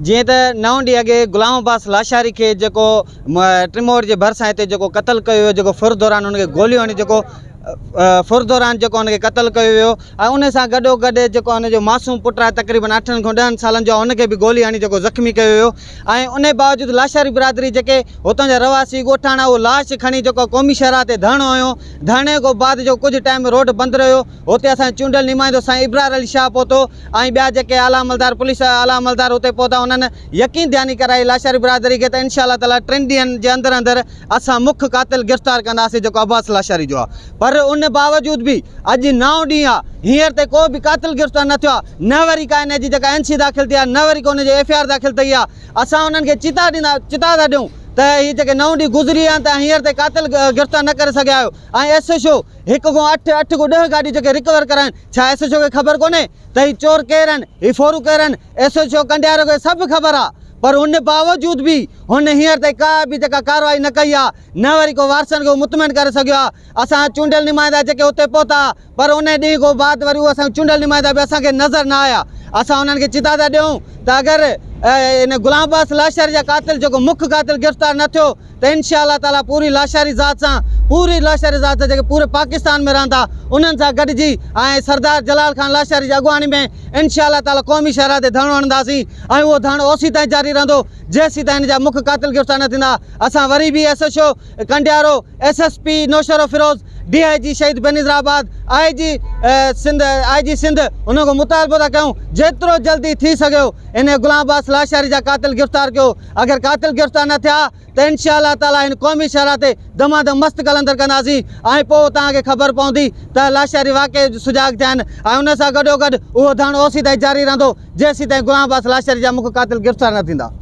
جيئن ته نئون ڏينهن اڳي غلام عباس لاشاري کي جيڪو ٽموڙ جي ڀرسان هتي جيڪو قتل ڪيو ويو جيڪو ڦر دوران ان کي گوليون هڻي جيڪو ڦر دوران جيڪو ان کي قتل ڪيو ويو ۽ ان سان گڏو گڏ جيڪو ان جو معصوم پٽ آهي تقريبن اٺن کان ڏهن سالن جو ان کي به گولي هڻي جيڪو زخمي ڪيو ويو ۽ ان باوجود لاشاري برادري جيڪي هتان جا رهواسي ڳوٺاڻا اهو لاش کڻي جيڪو قومي شاهراهه تي ڌرڻو هنيو ڌرڻي کان بعد جو ڪجهه ٽائيم روڊ بند رهيو هتي اسان جو چونڊيل نمائندو سائين ابرار علي شاهه پهتو ۽ ٻيا جيڪي اعليٰ عملدار پوليس جا اعليٰ عملدار اتي پهتا انهن يقين دهاني ڪرائي لاشاري برادري کي ته انشاء الله تعاليٰ ٽن ڏينهن جي اندر اندر اسان مک قاتل گرفتار ڪنداسين جيڪو عباس لاشاري جو آهي پر ان باوجود به اڄ نائون ڏينهن آهي هينئر تائين ڪو به قاتل گرفتار نه ٿيو آهي نه وري ڪا ان جي جيڪا اين سي داخل ٿي آهي نه وري ڪو ان جي ايف I R داخل ٿي آهي اسان انهن کي چتاء ڏيندا چتاء ٿا ڏيون ته هي جيڪي نائون ڏينهن گذري ويا آهن ته هينئر تائين قاتل گرفتار نه ڪري سگهيا آهيو ۽ ايس ايڇ او هڪ کان اٺ، اٺ کان ڏهه گاڏيون جيڪي رڪور ڪرايون، ڇا ايس ايڇ او کي خبر ڪونهي ته هي چور ڪير آهن، هي ڦورو ڪير آهن، ايس ايڇ او ڪنڊيارو کي سڀ خبر آ پر ان باوجود به هن هينئر تائين ڪا به جيڪا ڪارروائي نه ڪئي آ نه وري ڪو وارثن کي مطمئن ڪري سگهيو آ، اسان جا چونڊيل نمائندا جيڪي اتي پهتا پر ان ڏينهن کان بعد وري اهي اسان جا چونڊيل نمائندا به اسان کي نظر نه آيا، اسان انهن کي چتا ٿا ڏيون ته اگر ان غلام عباس لاشاري جا قاتل جيڪو مک قاتل گرفتار نه ٿيو ته انشاء الله تعالي پوري لاشاري ذات سان پوري لاشاري ذات سان جيڪي پوري پاڪستان ۾ رهن ٿا انهن سان گڏجي ۽ سردار جلال خان لاشاري جي اڳواڻي ۾ انشاء الله تعالي قومي شاهراهه تي ڌرڻو هڻنداسين ۽ اهو ڌرڻو اوسيتائين جاري رهندو جيسيتائين ان جا مک قاتل گرفتار نه ٿيندا اسان وري به S H O Kandiaro S S P Naushahro Feroze D I G Shaheed Benazirabad I G Sindh I G Sindh انهن کان مطالبو ٿا ڪيون جيترو جلدي ٿي سگهيو ان غلام عباس لاشاري جا قاتل گرفتار ڪيو اگر قاتل گرفتار نه ٿيا ته انشاء الله تعالي هن قومي شاهراهه تي دمادم مست قلندر ڪنداسين ۽ پوء توهان کي خبر پوندي ته لاشاري واقعي سجاڳ ٿيا آهن ۽ ان سان گڏوگڏ اهو ڌرڻو اوسيتائين جاري رهندو جيسيتائين غلام عباس لاشاري جا مک قاتل گرفتار نه ٿيندا.